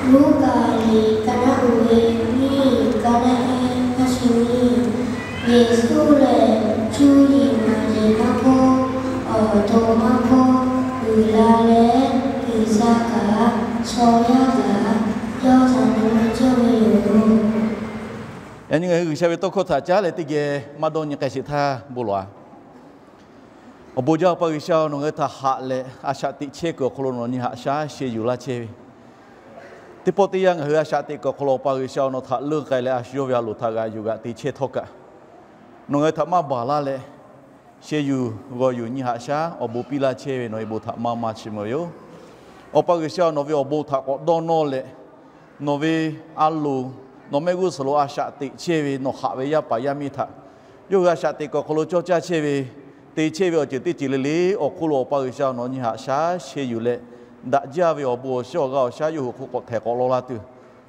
Luˉkaꞈ liꞈ ka naˆ uiˍ ve nyiˇ, ka naˆ ehˉ, ka chi nyiˇ. Yeˍsuˆ lehˬ cuˇ yiˍ maˍ yiˍ maˇ k'oˆ, awˬ to maˇ k'oˆ, uiˍ la leh G'uiˬsha kaꞈ chaw yaˇ kaꞈ yawˇ htaꞈ na cawˇ ve yoˬ. Yaꞈ nyi ngaˬ hui G'uiˬsha ve tawˇ hkawˇ htaꞈ caˉ leh teˇ geh maˇ dawˇ nyi k'ai sheˍ htaˇ bon lawˬ-a. Awˬ bon jaˇ Awˬ pa G'uiˬsha-oˬ, nawˬ ngaˬ hui htaꞈ haꞈ leh a shaꞈ teꞈ chehˇ kuiˬ awˬ hk'aw lo nawˬ nyi haꞈ shaˉ sheh yuˬ laˇ chehˇ ve, teˇ pawˆ teˇ yanˇ ngaˬ hui a shaꞈ teꞈ kuiˬ awˬ hk'aw lo Awˬ pa G'uiˬsha-oˬ, nawˬ htaꞈ leuˇ k'ai leh a shu yawˇ ve a loˍ htaꞈ g'aꞈ yuˬ g'aꞈ te chehˇ htawˇ kaꞈ, nawˬ ngaˬ hui htaꞈ maˇ baˬ laˇ leh, sheh yuˬ g'awˬ yuˬ nyi haꞈ shaˉ awˬ bon piˇ laˇ chehˇ ve nawˬ ve bon htaꞈ maˇ maˇ chiˇ mvuh ve yoˬ. Awˬ pa G'uiˬsha, nawˬ ve awˬ bon htaꞈ k'awꞈ dawˇ nawˇ leh, nawˬ ve a loˍ, nawˬ mehˆ g'uˇ suhˍ lo a shaꞈ teꞈ chehˇ ve nawˬ haꞈ ve yaˇ paˍ yaˇ miˇ htaꞈ yawˇ hui a shaꞈ teꞈ kuiˬ awˬ hk'aw lo cawˇ caˇ chehˇ ve, te chehˇ ve awˬ ceuˬ teˇ ceuˬ le le awˬ hk'oˆ lo Awˬ pa G'uiˬsha nawˬ nyi haꞈ shaˉ sheh yuˬ leh, daꞈ jaˇ ve awˬ bon awˬ shiˉ awˬ g'aˇ awˬ shaˉ yawˇ hui awˬ hk'oˆ k'awꞈ htehˍ k'awꞈ law la tuˬ,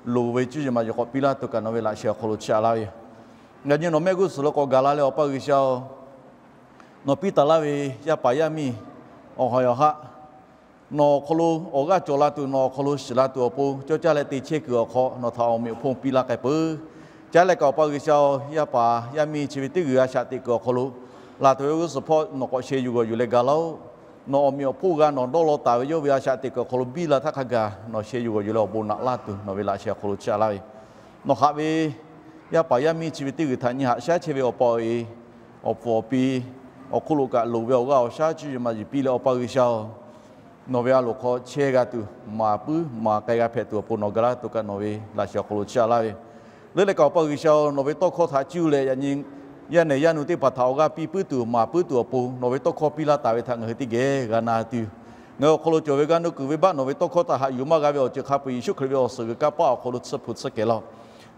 loˍ ve cuˇ yiˍ maˍ yiˍ k'awꞈ piˇ laˇ tuˬ kaꞈ nawˬ ve laꞈ sheh awˬ hk'aw lo chiˇ aꞈ laˇ ve yoˬ. Yaꞈ nyi nawˬ mehˆ g'uˇ suhˍ lo k'awꞈ gaˬ la leh Awˬ pa G'uiˬsha-oˬ, nawˬ piˇ taˍ laˇ ve yaˇ paˍ yaˇ miˇ awˬ hawˍ awˬ haˆ nawˬ awˬ hk'aw lo awˬ g'aˇ cawˬ la tuˬ, nawˬ awˬ hk'aw lo shiˍ la tuˬ awˬ pon cawˇ caˇ leh te chehˇ kuiˬ awˬ hk'aw nawˬ htaꞈ awˬ meꞈ awˬ hponˇ piˇ laˇ k'ai peuˬ. Caˉ leh kaꞈ Awˬ pa G'uiˬsha-oˬ, yaˇ paˍ yaˇ miˇ chi ve teˇ g'uiˬ a shaꞈ teꞈ kuiˬ awˬ hk'aw lo laˬ tuˬ ve g'uˇ suhˍ hpawˇ nawˬ k'awꞈ sheh yuˬ g'awˬ yuˬ leh gaˬ laˇ-oˆ. Nawˬ awˬ meꞈ awˬ hponˇ g'a nawˬ dawˇ law taˍ ve yawˇ ve a shaꞈ teꞈ kuiˬ awˬ hk'aw lo biˇ la htaˇ hk'a gaˬ nawˬ sheh yuˬ g'awˬ yuˬ leh awˬ bon naꞈ laˇ tuˬ nawˬ ve laꞈ sheh awˬ hk'aw lo chiˇ aꞈ laˇ ve, nawˬ haꞈ ve yaˇ paˍ yaˇ miˇ chi ve teˇ g'uiˬ htaꞈ nyi haꞈ shaˉ chehˇ ve Awˬ pa-oˬ, awˬ pfuhˍ awˬ pi awˬ hk'oˆ lo kaꞈ loˍ ve awˬ g'aˇ awˬ shaˉ cuˇ yiˍ maˍ yiˍ piˇ leh Awˬ pa G'uiˬsha-oˬ, nawˬ ve a loˍ hk'aw chehˇ g'a tuˬ, maˍ puiˉ maˍ k'ai g'a hpehꞈ tuˬ awˬ pon nawˬ ga laˇ tuˬ kaꞈ nawˬ ve laꞈ sheh awˬ hk'aw lo chiˇ aꞈ laˇ ve, leuˉ leh kaꞈ Awˬ pa G'uiˬsha-oˬ, nawˬ ve tawˇ hkawˇ htaꞈ cuˇ leh yaꞈ nyi yaˇ nehˬ yaˇ nu teˇ hpaˍ htaꞈ awˬ g'aˇ piˇ puiˉ tuˬ, maˍ puiˉ tuˬ awˬ pon nawˬ ve tawˇ hkawˇ piˇ laˇ taˍ ve htaꞈ ngaˬ hui teˇ geh g'a na tuˬ, ngaˬ hui awˬ hk'aw lo cawˬ ve g'aˇ nuˇ kuiˬ venˇbaˆ nawˬ ve tawˇ hkawˇ htaꞈ haꞈ yuˬ maˇ g'a ve awˬ ceuˬ hk'a peu-eˬ Yeˍsuˆ Hkriꞈ ve awˬ suhˍ g'uiˬ kanˇ paˆ awˬ hk'aw lo tsuhˇ hpu tsuhˇ kehˬ laˇ-oˆ.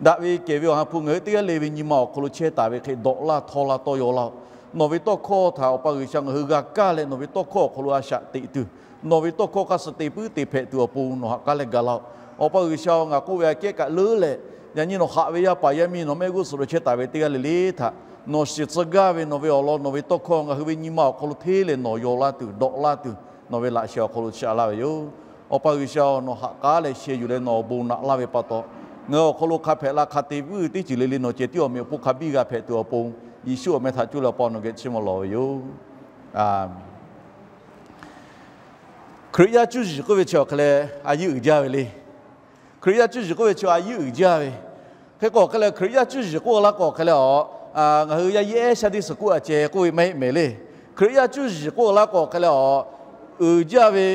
Daꞈ ve kehˬ ve awˬ ha hpu ngaˬ hui teˇ g'aˇ le ve nyi ma awˬ hk'aw lo chehˇ taˍ ve hk'e dawꞈ laˇ htawˇ laˇ tawˇ yaw laˇ-oˆ. Nawˬ ve tawˇ hkawˇ htaꞈ Awˬ pa G'uiˬsha ngaˬ hui g'a kaˇ leh nawˬ ve tawˇ hkawˇ awˬ hk'aw lo a shaꞈ teꞈ tuˬ, nawˬ ve tawˇ hkawˇ hk'a suh te puiˉ te hpehꞈ tuˬ awˬ pon nawˬ haꞈ k'aˉ leh ga laˇ-oˆ. Awˬ pa G'uiˬsha-oˬ, ngaˬ k'oˆ ve aꞈ kehˉ kaꞈ leuˉ leh, yaꞈ nyi nawˬ haꞈ ve yaˇ paˍ yaˇ miˇ nawˬ mehˆ g'uˇ suhˍ lo chehˇ taˍ ve teˇ g'aˇ le le htaꞈ nawˬ shiˍ tcuh gaˇ ve nawˬ ve awˬ lawn nawˬ ve tawˇ hkawˇ ngaˬ hui ve nyi ma awˬ hk'aw lo hteˇ leh nawˬ yaw laˇ tuˬ dawꞈ laˇ tuˬ nawˬ ve laꞈ sheh awˬ hk'aw lo chiˇ aꞈ laˇ ve yoˬ. Awˬ pa G'uiˬsha-oˬ, nawˬ haꞈ k'aˉ leh sheh yuˬ leh nawˬ awˬ bon naꞈ laˇ ve pa taw, ngaˬ hui awˬ hk'aw lo hk'a hpehꞈ la hk'a te puiˉ teˇ ceuˬ le le nawˬ ceh tiˉ awˬ meꞈ awˬ hponˇ hk'a biˇ g'a hpehꞈ tuˬ awˬ pon, Yeˍsuˆ awˬ meh htaꞈ coˇ leh Awˬ pa nawˬ geh chiˇ mvuh lawˬ ve yoˬ. Hkriꞈ yaˇ cuˇ yiˍ k'oˆ ve chi awˬ hk'e leh a yiˉ uiˍ jaˇ ve le. Hkriꞈ yaˇ cuˇ yiˍ k'oˆ ve chi a yiˉ uiˍ jaˇ ve. Hk'e k'o awˬ hk'e leh Hkriꞈ yaˇ cuˇ yiˍ k'oˆ laˇ k'o awˬ hk'e leh a, ngaˬ hui yaˇ yehˉ Sunday school a ceh k'oˆ ve maˇ heˆ mehˍ le. Hkriꞈ yaˇ cuˇ yiˍ k'oˆ laˇ k'o awˬ hk'e leh a, uiˍ jaˇ ve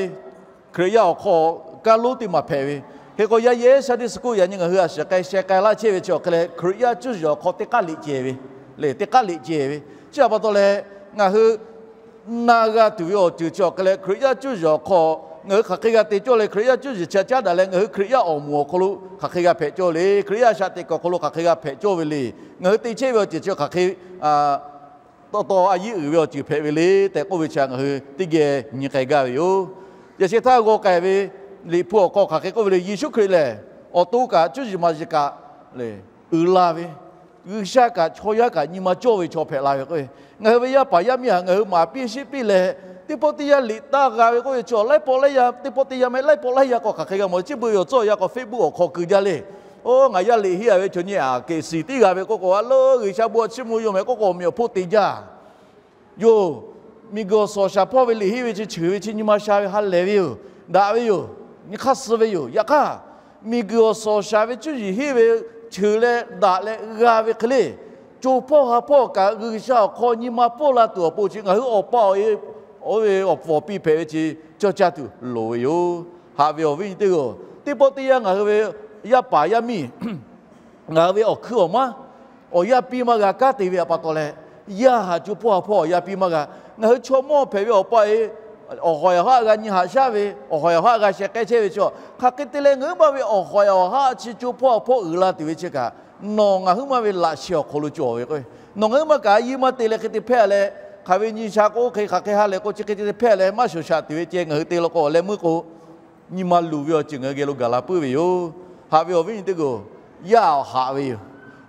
Hkriꞈ yaˇ awˬ hk'aw kaˇ lonˉ teˇ maˬ hpehꞈ ve. Hk'e k'o yaˇ yehˉ Sunday school yaꞈ nyi ngaˬ hui a shiˍ k'ai sheh k'ai laˇ chehˇ ve chi awˬ hk'e leh Hkriꞈ yaˇ cuˇ yiˍ awˬ hk'aw teˇ k'aˉ liꞈ ceh ve le, teˇ k'aˉ liꞈ ceh ve. Chi a pa taw leh ngaˬ hui na g'a tuˬ ve awˬ ceuˬ chi awˬ hk'e leh Hkriꞈ yaˇ cuˇ yiˍ awˬ hk'aw ngaˬ hui hk'aˬ hk'e g'a te cawˇ le. Hkriꞈ yaˇ cuˇ yiˍ chi a caˉ daꞈ leh ngaˬ hui Hkriꞈ yaˇ awˬ moˍ awˬ hk'aw lo hk'aˬ hk'e g'a hpehꞈ cawˇ le. Hkriꞈ yaˇ a shaꞈ teꞈ kuiˬ awˬ hk'aw lo hk'aˬ hk'e g'a hpehꞈ cawˇ ve le. Ngaˬ hui te chehˇ ve awˬ ceuˬ chi hk'aˬ hk'e taw taw a yiˉ uiˍ ve awˬ ceuˬ hpehꞈ ve le tehꞈ k'oˆ ve chi ngaˬ hui teˇ geh nyi k'ai gaˇ ve yoˬ. Yaꞈ sheh htaˇ g'aw k'ai ve Liꞈ hpu awˬ hk'aw hk'aˬ hk'e k'oˆ ve le. Yeˍsuˆ Hkriꞈ lehˬ awˬ to kaꞈ cuˇ yiˍ maˍ yiˍ kaꞈ uiˍ la ve, G'uiˬsha kaꞈ chaw yaˇ kaꞈ nyi ma cawˇ ve chaw hpehꞈ la ve k'o, ngaˬ hui ve yaˇ paˍ yaˇ miˇ htaꞈ ngaˬ hui maˍ piˇ shiˉ piˇ leh, teˇ pawˆ teˇ yanˇ liꞈ taˇ g'a ve k'oˆ ve chi laiˉ pawˆ laiˉ yaˇ, teˇ pawˆ teˇ yanˇ meh laiˉ pawˆ laiˉ yaˇ k'o hk'aˬ hk'e g'a mawˬ. Chi beuꞈ yaw tcuhˉ awˬ yanˇ k'o Facebook awˬ hk'aw keu jaˇ le. Oˇ, ngaˬ yaˇ liꞈ henˇ a ve chaw nyi a kehˬ shiˍ tiˉ g'a ve k'oˆ k'o, a lo G'uiˬsha bon chiˇ mvuh yoˬ meh k'oˆ k'o awˬ meꞈ awˬ hponˇ te jaˇ yoˬ. Miˬguiˬ awˬ suhˍ awˬ shaˍ hpawˇ ve liꞈ henˇ ve chi cheuˬ ve chi nyi ma sha ve ha lehˬ ve yoˬ. Daꞈ ve yoˬ. Nyi hk'aˇ suh ve yoˬ. Yaꞈ hk'aˇ miˬguiˬ awˬ suhˍ awˬ shaˍ ve cuˇ yiˍ henˇ ve cheuˬ leh daꞈ leh g'a ve hk'e le, co hpawˇ ha hpawˇ kaꞈ G'uiˬsha awˬ hk'aw nyi ma pawˇ la tuˬ awˬ pon chi ngaˬ hui awˬ pa awˬ e, oˇ ve awˬ pfuhˍ awˬ pi hpehꞈ ve chi cawˇ caˇ tuˬ loˍ ve yoˬ. Haꞈ ve awˬ viˉ nyi teˇ g'aˇ-oˬ, teˇ pawˆ teˇ yanˇ ngaˬ hui ve yaˇ paˍ yaˇ miˇ ngaˬ hui ve awˬ hkuiˉ awˬ maˉ awˬ yaˇ piˇ maˇ g'a kaˉ te ve a pa taw leh, yaˇ haꞈ co hpawˇ ha hpawˇ awˬ yaˇ piˇ maˇ g'a. Ngaˬ hui chaw mawˇ hpehꞈ ve awˬ pa e awˬ hawˍ awˬ haˆ g'a nyi haꞈ shaˉ ve, awˬ hawˍ awˬ haˆ g'a sheh k'ai chehˇ ve chi, hk'aˬ hk'e te leh ngaˬ hui maˇ ve awˬ hawˍ awˬ haˆ chi co hpawˇ ha hpawˇ uiˍ la tuˬ ve chi kaꞈ, nawˬ ngaˬ hui maˇ ve laꞈ sheh awˬ hk'aw lo cawˬ ve k'o, nawˬ ngaˬ hui maˇ kaꞈ a yiˇ maˇ te leh hk'e te hpehˇ leh, hk'aˬ ve nyi sha k'o hk'e hk'aˬ hk'e ha lehˬ k'o chi hk'e te hpehˇ leh maˇ shoˍ shaꞈ tuˬ ve ceh ngaˬ hui te law k'o awˬ leh meuˇ k'o, nyi ma luˬ ve awˬ ceuˬ ngaˬ hui geh lo gaˬ la puiˉ ve yoˬ. Haꞈ ve awˬ viˉ nyi teˇ g'aˇ-oˬ, yaˇ haꞈ ve yoˬ.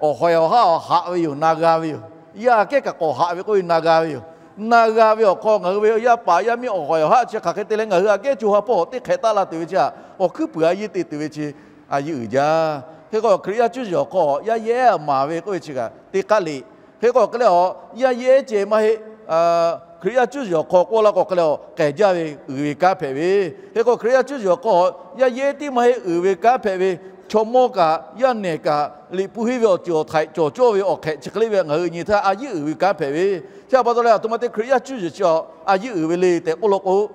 Awˬ hawˍ awˬ haˆ haꞈ ve yoˬ, na g'a ve yoˬ. Yaˇ aꞈ kehˉ kaꞈ k'awꞈ haꞈ ve k'oˆ ve na g'a ve yoˬ. Na g'a ve awˬ hk'aw ngaˬ hui ve yaˇ paˍ yaˇ miˇ awˬ hawˍ awˬ haˆ chi hk'aˬ hk'e te leh ngaˬ hui aꞈ kehˉ co ha hpawˇ teˇ hk'ehꞈ taˆ la tuˬ ve chi htaꞈ awˬ hkuiˉ puiˍ a yiˇ te tuˬ ve chi A yiˇ uiˍ jaˇ. Hk'e k'o Hkriꞈ yaˇ cuˇ yiˍ awˬ hk'aw yaˇ yehˉ maˍ ve k'oˆ ve chi kaꞈ teˇ k'aˉ le. Hk'e k'o hk'e leh a, yaˇ yehˉ ceh maˇ heˆ. Hkriꞈ yaˇ cuˇ yiˍ awˬ hk'aw k'oˆ laˇ k'o hk'e leh a, k'ehˬ jaˇ ve uiˍ ve kanˉ hpehꞈ ve. Hk'e k'o Hkriꞈ yaˇ cuˇ yiˍ awˬ hk'aw yaˇ yehˉ tiˉ maˇ heˆ, uiˍ ve kanˉ hpehꞈ ve. Chaw mawˇ kaꞈ yaˇ nehˬ kaꞈ Liꞈ hpu henˇ ve awˬ ceuˬ awˬ htaiꞈ cawˬ cawˇ ve awˬ hk'ehꞈ chi hk'e le ve ngaˬ hui nyi htaˇ a yiˇ uiˍ ve kanˉ hpehꞈ ve. Chi a pa taw leh a htoꞈ ma te Hkriꞈ yaˇ cuˇ yiˍ chi a yiˇ uiˍ ve le tehꞈ k'oˆ law k'o,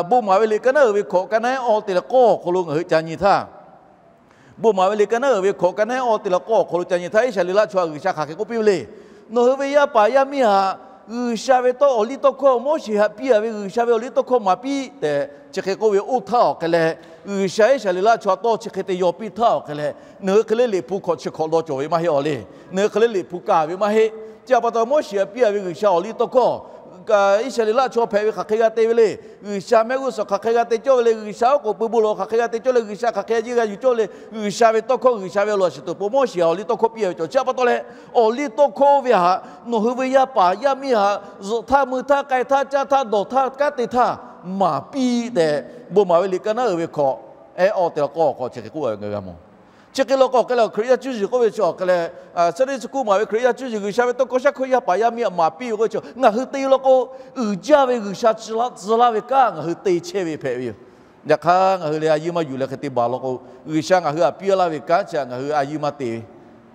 bon maˍ ve liꞈ ka naˉ uiˍ ve hkawꞈ ka naˉ awˬ te leh k'awˇ awˬ hk'aw lo ngaˬ hui ca nyi htaˇ, bon maˍ ve liꞈ ka naˉ uiˍ ve hkawꞈ ka naˉ awˬ te leh k'awˇ awˬ hk'aw lo ca nyi htaˇ, Iˉsaˍreˍlaˆ chaw htaꞈ G'uiˬsha hk'aˬ hk'e k'oˆ piˇ ve le. Nawˬ hui ve yaˇ paˍ yaˇ miˇ htaꞈ G'uiˬsha ve tawˇ awˬ liˇ tawˇ hkawˇ, Moˉseˍ htaꞈ piˇ a ve G'uiˬsha ve awˬ liˇ tawˇ hkawˇ maˍ piˇ tehꞈ chi hk'e k'oˆ ve oˇ htaˇ awˬ hk'e leh, G'uiˬsha Iˉsaˍreˍlaˆ chaw tawˇ chi hk'e te yaw piˇ htaˇ awˬ hk'e leh, nawˬ hui hk'e le Liꞈ hpu hkawꞈ chi hkawꞈ dawˇ cawˬ ve maˇ heˆ awˬ le. Nawˬ hui hk'e le Liꞈ hpu ka ve maˇ heˆ. Chi a pa taw Moˉseˍ htaꞈ piˇ a ve G'uiˬsha awˬ liˇ tawˇ hkawˇ, Iˉsaˍreˍlaˆ chaw hpehꞈ ve hk'aˬ hk'e g'a te ve le. G'uiˬsha mehˆ g'uˇ suhˍ hk'aˬ hk'e g'a te cawˇ ve le. G'uiˬsha oˉ k'oˍ pui bon lawˬ hk'aˬ hk'e g'a te cawˇ le. G'uiˬsha hk'aˬ hk'e yeˇ g'a yuˬ cawˇ le. G'uiˬsha ve tawˇ hkawˇ, G'uiˬsha ve awˬ lawn shiˍ tuˬ po Moˉseˍ htaꞈ awˬ liˇ tawˇ hkawˇ piˇ a ve cawˬ. Chi a pa taw leh, awˬ liˇ tawˇ hkawˇ oˇ ve htaꞈ nawˬ hui ve yaˇ paˍ yaˇ miˇ htaꞈ zuhꞈ htaˇ, mui htaˇ, k'ai htaˇ, caˇ htaˇ, dawˬ htaˇ, kanˉ te htaˇ maˍ piˇ tehꞈ, bon maˍ ve liꞈ ka naˉ uiˍ ve hkawꞈ, ehˉ awˬ te leh k'awˇ awˬ hk'aw chi hk'e k'oˆ a ve ngaˬ hui g'a mawˬ. Chi hk'e law k'o hk'e leh Hkriꞈ yaˇ cuˇ yiˍ k'oˆ ve chi awˬ hk'e leh, Sunday school maˍ ve Hkriꞈ yaˇ cuˇ yiˍ G'uiˬsha ve tawˇ hkawˇ shaˉ hkawˇ yaˇ paˍ yaˇ miˇ htaꞈ maˍ piˇ ve k'oˆ ve chi ngaˬ hui te law k'o, uiˍ jaˇ ve G'uiˬsha tcuh laˇ ve kanˉ ngaˬ hui te chehˇ ve hpehꞈ ve yoˬ. Yaꞈ hk'aˇ ngaˬ hui leh a yiˇ maˇ yuˬ leh hk'e te baˬ law k'o, G'uiˬsha ngaˬ hui htaꞈ piˇ laˇ ve kanˉ chi htaꞈ ngaˬ hui a yiˇ maˇ te ve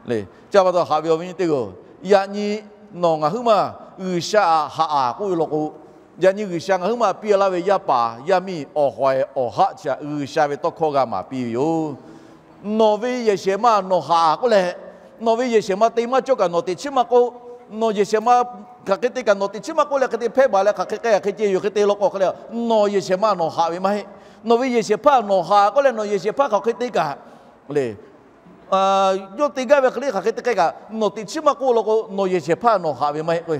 le. Chi a pa taw haꞈ ve awˬ viˉ nyi teˇ g'aˇ-oˬ, yaꞈ nyi nawˬ ngaˬ huiˉ maˬ G'uiˬsha htaꞈ haꞈ a k'oˆ ve law k'o, yaꞈ nyi G'uiˬsha ngaˬ huiˉ maˬ piˇ laˇ ve yaˇ paˍ yaˇ miˇ awˬ hawˍ awˬ haˆ chi htaꞈ G'uiˬsha ve tawˇ hkawˇ g'a maˍ piˇ ve yoˬ. Nawˬ ve yehˬ shehˍ ma nawˬ haꞈ k'oˆ leh, nawˬ ve yehˬ shehˍ ma te maˇ cawˇ kaꞈ nawˬ teꞈ chiˉ maˇ k'oˆ. Nawˬ yehˬ shehˍ ma hk'aˬ hk'e te kaꞈ nawˬ teꞈ chiˉ maˇ k'oˆ leh hk'aˬ hk'e k'ai hk'aˬ hk'e ce yoˬ hk'e te law k'o hk'e leh, nawˬ yehˬ shehˍ ma nawˬ haꞈ ve maˇ heˆ. Nawˬ ve yehˬ shehˍ hpaˇ nawˬ haꞈ k'oˆ leh nawˬ yehˬ shehˍ hpaˇ hk'aˬ hk'e te kaꞈ le, yawˇ te gaˇ ve hk'e le hk'aˬ hk'e te k'ai kaꞈ nawˬ teꞈ chiˉ maˇ k'oˆ law k'o, nawˬ yehˬ shehˍ hpaˇ nawˬ haꞈ ve maˇ heˆ k'o.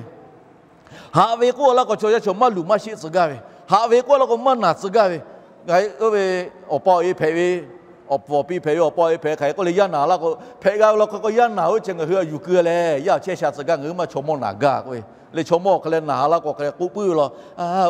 Haꞈ ve k'oˆ laˇ k'o chaw yaˇ chaw maˇ luˬ maˇ sheˆ tcuh gaˇ ve, haꞈ ve k'oˆ laˇ k'o maˇ naˬ tcuh gaˇ ve. Ngaˬ hui oˇ ve awˬ pa awˬ e hpehꞈ ve, awˬ pfuhˍ awˬ pi hpehꞈ ve, awˬ pa awˬ e hpehꞈ hk'aˬ hk'e k'oˆ leh yaˇ naˬ laˇ k'o, hpehꞈ g'a ve law k'o yaˇ naˬ oˇ chi ngaˬ hui a yuˬ keu leh yaˇ awˬ chehˇ sha tcuh gaˇ, ngaˬ hui maˇ chaw mawˇ naˬ gaˇ k'oˆ ve le. Chaw mawˇ hk'e leh naˬ laˇ k'o hk'e leh k'oˆ puiˉ ve law,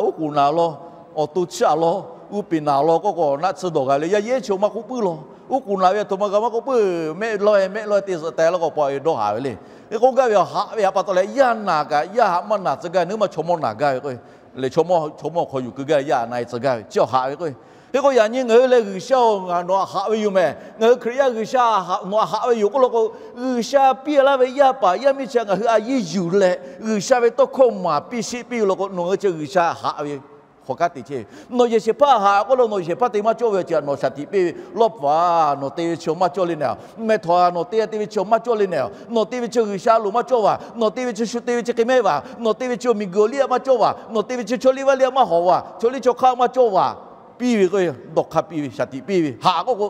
oˉ k'oˍ naˬ law, awˬ to chiˇ aꞈ law, uˇ peˍ naˬ law k'oˆ k'o naˆ tsuhˇ dawˬ g'a le. Yaˇ yehˉ chaw maˇ k'oˆ puiˉ law, oˉ k'oˍ naˬ ve aˬ htoꞈ ma g'a maˇ k'oˆ puiˉ, mehˆ laweh mehˆ laweh te zuhꞈ tehꞈ law k'o pa e dawˇ haꞈ ve le. K'oˆ gaˇ ve haꞈ ve htaꞈ pa taw leh yaˇ naˬ kaꞈ yaˇ haꞈ maˇ naˬ tcuh gaˇ, nawˬ hui maˇ chaw mawˇ naˬ gaˇ ve k'o le. Chaw mawˇ hk'aw yuˬ keu gaˇ ve yaˇ haꞈ na e tcuh gaˇ ve chi htaꞈ haꞈ ve k'o. Hk'e k'o yaꞈ nyi ngaˬ hui leh G'uiˬsha-oˬ, nawˬ htaꞈ haꞈ ve yoˬ mehˍ. Ngaˬ hui Hkriꞈ yaˇ G'uiˬsha nawˬ htaꞈ haꞈ ve yoˬ k'oˆ law k'o, G'uiˬsha piˇ laˇ ve yaˇ paˍ yaˇ miˇ chi htaꞈ ngaˬ hui a yiˇ yuˬ leh G'uiˬsha ve tawˇ hkawˇ maˍ piˇ sheˆ piˇ ve law k'o, nawˬ ngaˬ hui chi G'uiˬsha haꞈ ve hk'aw kanˉ te chehˇ ve. Nawˬ yehˬ shehˍ hpaˇ haꞈ k'oˆ law, nawˬ yehˬ shehˍ hpaˇ te maˇ cawˇ ve chi htaꞈ nawˬ shaˍ tiꞈ piˇ ve, Lawˇ hpu aˬ, nawˬ te ve chi maˇ cawˇ le nehˬ. Meh htawnˍ aˬ, nawˬ te te ve chi maˇ cawˇ le nehˬ. Nawˬ te ve chi G'uiˬsha loˍ maˇ cawˇ vaˬ. Nawˬ te ve chi shu te ve chi hk'e mehˆ vaˬ. Nawˬ te ve chi miˬguiˬ awˬ liˇ maˇ cawˇ vaˬ. Nawˬ te ve chi chaw liˇ vaˇ liˇ maˇ hawˍ vaˬ. Chaw liˇ chaw hk'aˇ maˇ cawˇ vaˬ. Piˇ ve k'o, dawˇ hk'aˇ piˇ ve, shaˍ tiꞈ piˇ ve, haꞈ k'oˆ k'o,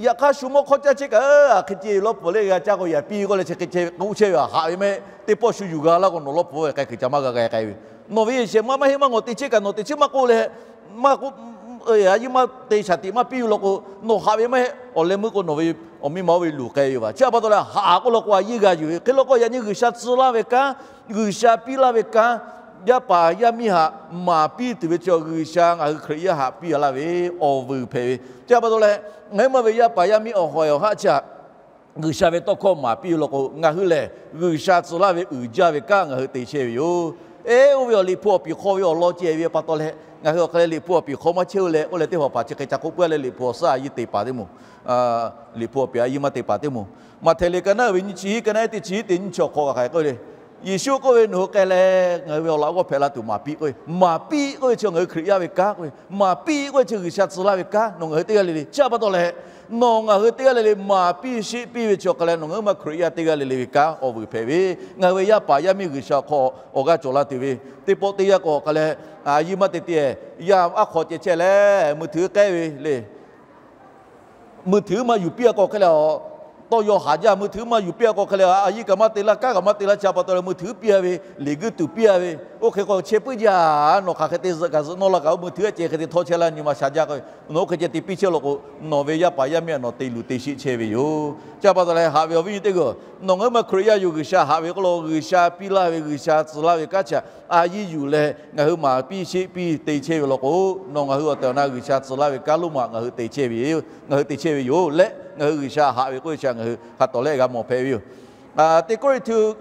yaꞈ hk'aˇ shu mawˇ hk'awˇ caˇ chehˇ kaꞈ, hk'e ce lawˇ pfuhˍ le g'a caˇ k'o yaꞈ piˇ ve k'oˆ leh chi hk'e ce k'oˆ chehˇ ve haꞈ ve maˇ heˆ. Teˇ pawˆ shu yuˬ g'a laˇ k'o nawˬ lawˇ pfuhˍ ve k'ai kuiˬ ca maˇ g'a k'ai k'ai ve. Nawˬ ve yehˬ shehˍ ma maˇ heˆ maˇ nawˬ te chehˇ kaꞈ nawˬ teꞈ chiˉ maˇ k'oˆ leh, maˇ k'oˆ, a yiˇ maˇ te shaˍ tiꞈ maˇ piˇ ve law k'o, nawˬ haꞈ ve maˇ heˆ. Awˬ leh meuˇ k'o nawˬ ve awˬ miˇ ma oˇ ve luˬ k'ai ve yoˬ vaˬ. Chi a pa taw leh haꞈ k'oˆ law k'o a yiˇ g'a yuˬ ve. Hk'e law k'o yaꞈ nyi G'uiˬsha tcuh laˇ ve kanˉ, G'uiˬsha piˇ laˇ ve kanˉ, yaˇ paˍ yaˇ miˇ htaꞈ maˍ piˇ tuˬ ve chi G'uiˬsha ngaˬ hui Hkriꞈ yaˇ htaꞈ piˇ laˇ ve awˬ vuiˬ hpehꞈ ve. Chi a pa taw leh ngaˬ hui ma ve yaˇ paˍ yaˇ miˇ awˬ hawˍ awˬ haˆ chi htaꞈ G'uiˬsha ve tawˇ hkawˇ maˍ piˇ ve law k'o, ngaˬ hui lehˬ G'uiˬsha tcuh laˇ ve uiˍ jaˇ ve kanˉ ngaˬ hui te chehˇ ve yoˬ. Eˉ, oˇ ve awˬ Liꞈ hpu awˬ piˍ hk'aw ve awˬ lawn ceh ve pa taw leh ngaˬ hui awˬ hk'e leh Liꞈ hpu awˬ piˍ hk'aw maˇ chehˇ-oˬ leh k'oˆ leh teˇ hpaˍ hpaˍ chi hk'e ca k'oˆ puiˉ leh Liꞈ hpu awˬ suhˉ a yiˇ te paˍ teˇ moˍ, Liꞈ hpu awˬ piˍ a yiˇ maˇ te paˍ teˇ moˍ, Maꞈhtehˍ liꞈ ka naˉ ve nyiˇ chi hiˉ, ka naˉ teˇ chi hiˉ teˇ nyiˇ chi awˬ hk'aw kaꞈ hk'aˬ hk'e k'oˆ le. Yeˍsuˆ k'oˆ ve, Nawˬ hui k'ai leh ngaˬ hui ve awˬ laꞈ g'awˇ hpehꞈ la tuˬ maˍ piˇ k'oˆ ve. Maˍ piˇ k'oˆ ve chi ngaˬ hui Hkriꞈ yaˇ ve kanˉ k'oˆ ve. Maˍ piˇ k'oˆ ve chi G'uiˬsha tcuh laˇ ve kanˉ nawˬ ngaˬ hui teˇ g'aˇ le le. Chi a pa taw leh nawˬ ngaˬ hui teˇ g'aˇ le le maˍ piˇ sheˆ piˇ ve chi awˬ hk'e leh nawˬ ngaˬ hui ma Hkriꞈ yaˇ teˇ g'aˇ le le ve kanˉ awˬ vuiˬ hpehꞈ ve. Ngaˬ hui ve yaˇ paˍ yaˇ miˇ G'uiˬsha awˬ hk'aw awˬ g'aˇ cawˬ la tuˬ ve teˇ pawˆ teˇ yanˇ k'o awˬ hk'e leh, a yiˇ maˇ te te, yaˇ aˉ hk'aw ceh chehˇ leh mui htuiˉ k'ehˉ ve le. Mui htuiˉ maˇ yuˬ piˇ a k'o hk'e leh, tawˇ yaw haˍ jaˇ. มือถือ maˇ yuˬ piˇ-a k'o hk'e leh a yiˇ kaꞈ maˇ te laˇ, kanˉ kaꞈ maˇ te laˇ. Chi pa taw leh มือถือ piˇ-a ve, liꞈ guiˇ tuˬ piˇ-a ve, oˇ hk'e k'o chehˇ puiˉ jaˇ. Nawˬ hk'aˬ hk'e te zuhꞈ kaꞈ zuhꞈ nawˇ la kaꞈ, มือถือ a ceh hk'e te htawˇ chehˇ laˇ nyi ma sha jaˇ k'o, nawˬ oˇ hk'e ceh te piˇ chehˇ law k'o, nawˬ ve yaˇ paˍ yaˇ miˇ a nawˬ te luˬ te sheˆ chehˇ ve yoˬ. Chi pa taw leh haꞈ ve awˬ viˉ nyi teˇ g'aˇ, nawˬ ngaˬ hui ma Hkriꞈ yaˇ yoˬ, G'uiˬsha haꞈ ve k'oˆ lo G'uiˬsha piˇ laˇ ve, G'uiˬsha tcuh laˇ ve kanˉ chi a yiˇ yuˬ leh ngaˬ hui maˍ piˇ sheˆ piˇ te chehˇ ve law k'o, nawˬ ngaˬ hui awˬ tehˬ awˬ na G'uiˬsha tcuh laˇ ve kanˉ lonˉ ma ngaˬ hui te chehˇ ve, ngaˬ hui te chehˇ ve yoˬ. Leh ngaˬ hui G'uiˬsha haꞈ ve k'oˆ ve chi ngaˬ hui hk'a tawˍ leh g'a mawˬ hpehꞈ ve yoˬ. Teˇ Kawˇrenˍhtuˆ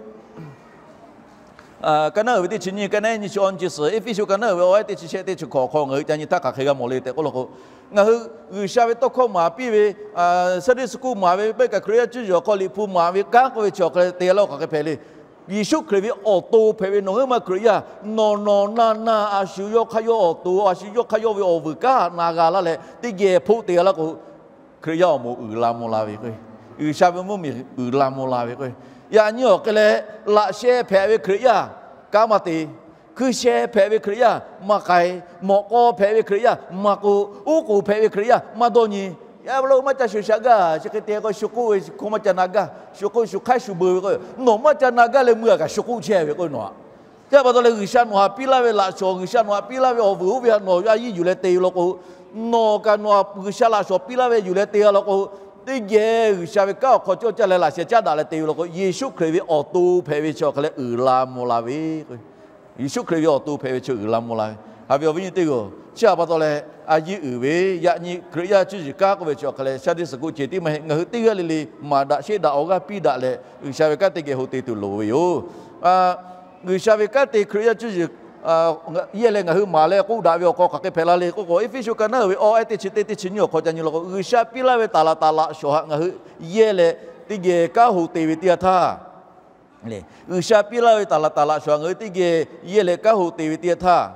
ka naˉ uiˍ ve teˇ chi nyiˇ, ka naˉ nyiˇ chi awˇ nyiˇ chi suhˍ, Eˇfeˇsuꞈ ka naˉ uiˍ ve awˇ ehˉ teˇ chi shehˆ teˇ chi hkawꞈ awˬ hk'aw ngaˬ hui ca nyi htaˇ hk'aˬ hk'e g'a mawˬ le tehꞈ k'oˆ law k'o, ngaˬ hui G'uiˬsha ve tawˇ hkawˇ maˍ piˇ ve, Sunday school maˍ ve, pehˇ kaꞈ Hkriꞈ yaˇ cuˇ yiˍ awˬ hk'aw Liꞈ hpu maˍ ve kanˉ k'oˆ ve chi awˬ hk'e leh te laˇ, oˇ hk'aˬ hk'e hpehꞈ le. Yeˍsuˆ Hkriꞈ ve awˬ to hpehꞈ ve nawˬ ngaˬ hui ma Hkriꞈ yaˇ, nawˬ nawˬ na na a shu yawˇ hk'aˇ yawˇ awˬ to, a shu yawˇ hk'aˇ yawˇ ve awˬ vuiˬ kanˉ na g'a laˇ leh teˇ geh hpoˆ te g'a laˇ k'o, Hkriꞈ yaˇ awˬ moˍ uiˍ la mvuh la ve k'o, G'uiˬsha ve mvuhˇmiˬ uiˍ la mvuh la ve k'o, yaꞈ nyi awˬ hk'e leh laꞈ sheh hpehꞈ ve Hkriꞈ yaˇ kanˉ maˇ te, hkui sheh hpehꞈ ve Hkriꞈ yaˇ maˇ k'ai, mawꞈ k'aw hpehꞈ ve Hkriꞈ yaˇ maˇ k'oˆ, uˉ k'oˍ hpehꞈ ve Hkriꞈ yaˇ maˇ dawˇ nyi. Yaꞈ lo maˇ ca shuˍ shaꞈ gaˇ, chi hk'e te k'o shu k'oˆ ve, hkawˇ maˇ ca na gaˇ, shu k'oˆ shu hk'aiˉ shu beu ve k'o, nawˬ maˇ ca na gaˇ leh mui a kaꞈ shu k'oˆ chehˇ ve k'o nawˬ a. Chi pa taw leh G'uiˬsha nawˬ htaꞈ piˇ laˇ ve laꞈ shawˍ, G'uiˬsha nawˬ htaꞈ piˇ laˇ ve awˬ vuiˬ oˇ ve htaꞈ nawˬ a yiˇ yuˬ leh te ve law k'o, nawˬ kaꞈ nawˬ htaꞈ G'uiˬsha laꞈ shawˍ piˇ laˇ ve yuˬ leh te g'a law k'o, teˇ geh G'uiˬsha ve kanˉ awˬ hk'aw cawˇ caˇ leh laꞈ sheh caˉ daꞈ leh te ve law k'o, Yeˍsuˆ Hkriꞈ ve awˬ to hpehꞈ ve chi awˬ hk'e leh uiˍ la mvuh la ve k'o, Yeˍsuˆ Hkriꞈ ve awˬ to hpehꞈ ve chi uiˍ la mvuh la ve. Haꞈ ve awˬ viˉ nyi teˇ g'aˇ, chi pa taw leh a yiˇ uiˍ ve, yaꞈ nyi Hkriꞈ yaˇ cuˇ yiˍ kanˉ k'oˆ ve chi awˬ hk'e leh Sunday school ceh tiˉ maˇ heˆ, ngaˬ hui teˇ g'aˇ le le maˍ daꞈ sheˆ daꞈ awˬ g'aˇ piˇ daꞈ leh G'uiˬsha ve kanˉ teˇ geh ho te tuˬ loˍ ve yoˬ. G'uiˬsha ve kanˉ te Hkriꞈ yaˇ cuˇ yiˍ yehˇ leh ngaˬ hui maˍ leh k'oˆ daꞈ ve awˬ hk'aw hk'aˬ hk'e hpehꞈ la le k'oˆ k'o, Eˇfeˇsuꞈ ka naˉ uiˍ ve awˇ ehˉ teˇ chi teˇ teˇ chi nyiˇ awˬ hk'aw ca nyi law k'o, G'uiˬsha piˇ laˇ ve taˍ laˍ taˍ laꞈ shawˍ htaꞈ ngaˬ hui yehˇ leh teˇ geh kanˉ ho te ve teˇ yanˇ htaˇ, G'uiˬsha piˇ laˇ ve taˍ laˍ taˍ laꞈ shawˍ htaꞈ ngaˬ hui teˇ geh yehˇ leh kanˉ ho te ve teˇ yanˇ htaˇ,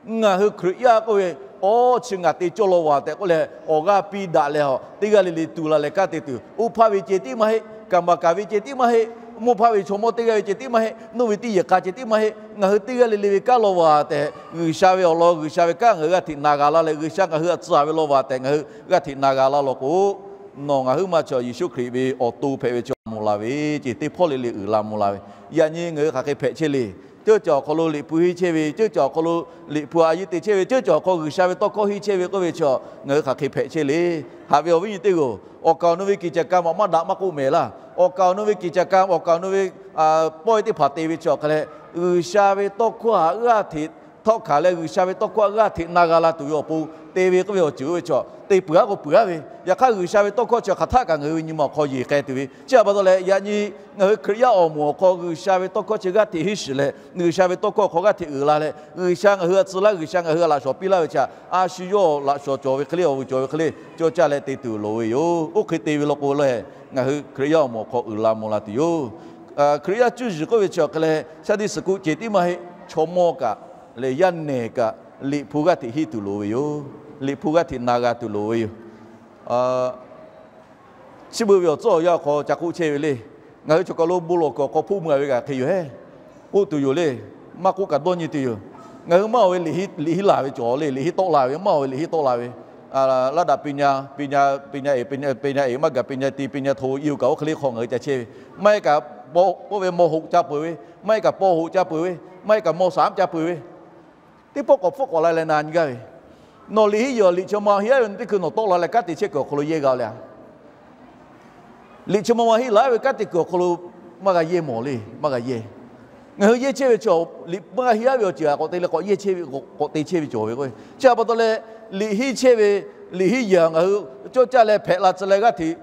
ngaˬ hui Hkriꞈ yaˇ k'oˆ ve awˇ chi ngaˬ te cawˇ law vaˬ tehꞈ k'oˆ leh awˬ g'aˇ piˇ daꞈ leh a, teˇ g'aˇ le le tuˬ la leh kanˉ te tuˬ, oˇ hpaˇ ve ceh tiˉ maˇ heˆ, kaˍ maˍ kaˍ ve ceh tiˉ maˇ heˆ, mvuhˇ hpaˇ ve chaw mawˇ teˇ g'aˇ ve ceh tiˉ maˇ heˆ, nuˇ ve tiˇ yehˬ k'a ceh tiˉ maˇ heˆ, ngaˬ hui teˇ g'aˇ le le ve kanˉ law vaˬ tehꞈ G'uiˬsha ve awˬ lawn, G'uiˬsha ve kanˉ ngaˬ hui g'aˇ hteꞈ na g'a laˇ leh, G'uiˬsha ngaˬ hui htaꞈ tcuh ve law vaˬ tehꞈ ngaˬ hui g'aˇ hteꞈ na g'a laˇ law k'o, nawˬ ngaˬ huiˉ maˇ chi Yeˍsuˆ Hkriꞈ ve awˬ to hpehꞈ ve chi mvuh la ve, ceh teˇ hpawˇ le le uiˍ la mvuh la ve. Yaꞈ nyi ngaˬ hui hk'aˬ hk'e hpehꞈ chehˇ le. Ceuˇ caˬ awˬ hk'aw lo Liꞈ hpu henˇ chehˇ ve, ceuˇ caˬ awˬ hk'aw lo Liꞈ hpu a yiˇ te chehˇ ve, ceuˇ caˬ awˬ hk'aw G'uiˬsha ve tawˇ hkawˇ henˇ chehˇ ve k'oˆ ve chi, ngaˬ hui hk'aˬ hk'e hpehꞈ chehˇ le. Haꞈ ve awˬ viˉ nyi teˇ g'aˇ, awˬ kaˍ awˬ nu ve กิจกรรม maˇ daꞈ maˇ k'oˆ mehˍ laˇ. Awˬ kaˍ awˬ nu ve กิจกรรม, awˬ kaˍ awˬ nu ve pawehˇ teˇ hpaˍ te ve chi awˬ hk'e leh, G'uiˬsha ve tawˇ hkawˇ htaꞈ g'aˇ hteꞈ htawˆ hkanˍ leh G'uiˬsha ve tawˇ hkawˇ htaꞈ g'aˇ hteꞈ na g'a la tuˬ ve awˬ pon te ve k'oˆ ve awˬ ceuˬ oˇ ve chi te peuˬ-aˉ k'o peuˬ-aˉ ve. Yaꞈ hk'aˇ G'uiˬsha ve tawˇ hkawˇ chi hk'aˬ htaˆ kaꞈ ngaˬ hui ve nyi ma awˬ hk'aw yeˬ k'ai tuˬ ve. Chi htaꞈ pa taw leh yaꞈ nyi ngaˬ hui Hkriꞈ yaˇ awˬ moˍ awˬ hk'aw G'uiˬsha ve tawˇ hkawˇ chi g'aˇ hteꞈ henˇ shiˍ leh, G'uiˬsha ve tawˇ hkawˇ awˬ hk'aw g'aˇ hteꞈ uiˍ la leh, G'uiˬsha ngaˬ hui htaꞈ tcuh laˇ, G'uiˬsha ngaˬ hui htaꞈ laꞈ shawˍ piˇ laˇ ve chi htaꞈ a shu yawˇ laꞈ shawˍ cawˬ ve hk'e le, awˬ vuiˬ cawˬ ve hk'e le cawˇ caˇ leh te tuˬ loˍ ve yoˬ. Oˇ hk'e te ve law k'o lehˬ, ngaˬ hui Hkriꞈ yaˇ awˬ moˍ awˬ hk'aw uiˍ la mvuh la tuˬ yoˬ. Hkriꞈ yaˇ cuˇ yiˍ k'oˆ ve chi awˬ hk'e leh, Sunday school ceh tiˉ maˇ heˆ, chaw mawˇ kaꞈ leh yaˇ nehˬ kaꞈ Liꞈ hpu g'aˇ hteꞈ henˇ tuˬ loˍ ve yoˬ. Liꞈ hpu g'aˇ hteꞈ na g'a tuˬ loˍ ve yoˬ. Chi beuꞈ ve awˬ tcuhˉ awˬ yanˇ awˬ hk'aw ca k'oˆ chehˇ ve le. Ngaˬ hui chaw kaˬ lo bon lawˬ kuiˬ awˬ hk'aw hpoˆ mui a ve kaꞈ hk'e yoˬ heˉ. K'oˆ tuˬ yoˬ le. Maˇ k'oˆ kaꞈ dawˇ nyi tuˬ yoˬ. Ngaˬ hui maˇ oˬ ve Liꞈ henˇ, Liꞈ henˇ laˬ ve cawˬ le, Liꞈ henˇ tawˆ la ve, maˇ oˬ ve Liꞈ henˇ tawˆ la ve. Laˇ daꞈ ปริญญา, ปริญญา, ปริญญาเอก, ปริญญา, ปริญญาเอก maˇ gaˬ ปริญญาตรี, ปริญญาโท iˉ kaꞈ oˇ hk'e le hk'aw ngaˬ hui ca chehˇ ve. Maˇ heˆ kaꞈ pawˆ, pawˆ ve ม.หก ca peuˬ ve, maˇ heˆ kaꞈ ป.หก ca peuˬ ve, maˇ heˆ kaꞈ ม.สาม ca peuˬ ve. Teˇ pawˆ k'awꞈ hpfuhˆ k'awꞈ la leh na nyi gaˇ ve. Nawˬ Liꞈ henˇ yehˬ awˬ liꞈ chi ma henˇ a ve teˇ hkui nawˬ tawˆ la leh kanˉ te chehˇ kuiˬ awˬ hk'aw lo yehˇ g'a le a. Liꞈ chi ma ma henˇ laˬ ve kanˉ te kuiˬ awˬ hk'aw lo maˇ g'a yehˇ mawˬ le, maˇ g'a yehˇ. Ngaˬ hui yehˇ chehˇ ve chi, Liꞈ maˇ g'a henˇ a ve awˬ ceuˬ a k'awꞈ te leh k'awꞈ yehˇ chehˇ ve, k'awꞈ te chehˇ ve cawˬ ve k'o. Chi htaꞈ pa taw leh, Liꞈ henˇ chehˇ ve, Liꞈ henˇ yehˬ ngaˬ hui cawˇ caˇ leh hpehꞈ la tcuh leh g'aˇ hteꞈ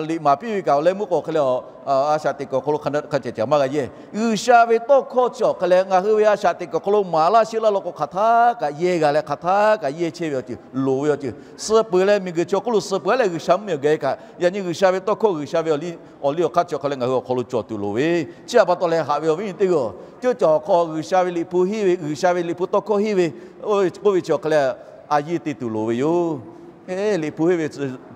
Liꞈ maˍ piˇ ve kaꞈ awˬ leh meuˇ k'o hk'e leh a, a shaꞈ teꞈ kuiˬ awˬ hk'aw lo hk'a cehˬ cehˬ maˇ g'a yehˇ. G'uiˬsha ve tawˇ hkawˇ chi awˬ hk'e leh ngaˬ hui ve a shaꞈ teꞈ kuiˬ awˬ hk'aw lo maˍ laˇ sheˆ laˇ law k'o hk'aˬ htaˆ kaꞈ yehˇ g'a leh hk'aˬ htaˆ kaꞈ yehˇ chehˇ ve awˬ ceuˬ, loˍ ve awˬ ceuˬ, suh peuˬ leh miˬguiˬ chaw hk'oˆ lo suh peuˬ leh G'uiˬsha mvuhˇmiˬ awˬ geh kaꞈ yaꞈ nyi G'uiˬsha ve tawˇ hkawˇ, G'uiˬsha ve awˬ liˇ awˬ hk'aˇ chi awˬ hk'e leh ngaˬ hui awˬ hk'aw lo cawˬ tuˬ loˍ ve. Chi htaꞈ pa taw leh haꞈ ve awˬ viˉ nyi teˇ g'aˇ, ceuˇ caˬ awˬ hk'aw G'uiˬsha ve Liꞈ hpu henˇ ve, G'uiˬsha ve Liꞈ hpu tawˇ hkawˇ henˇ ve k'oˆ ve chi awˬ hk'e leh a yiˇ te tuˬ loˍ ve yoˬ. Liꞈ hpu henˇ ve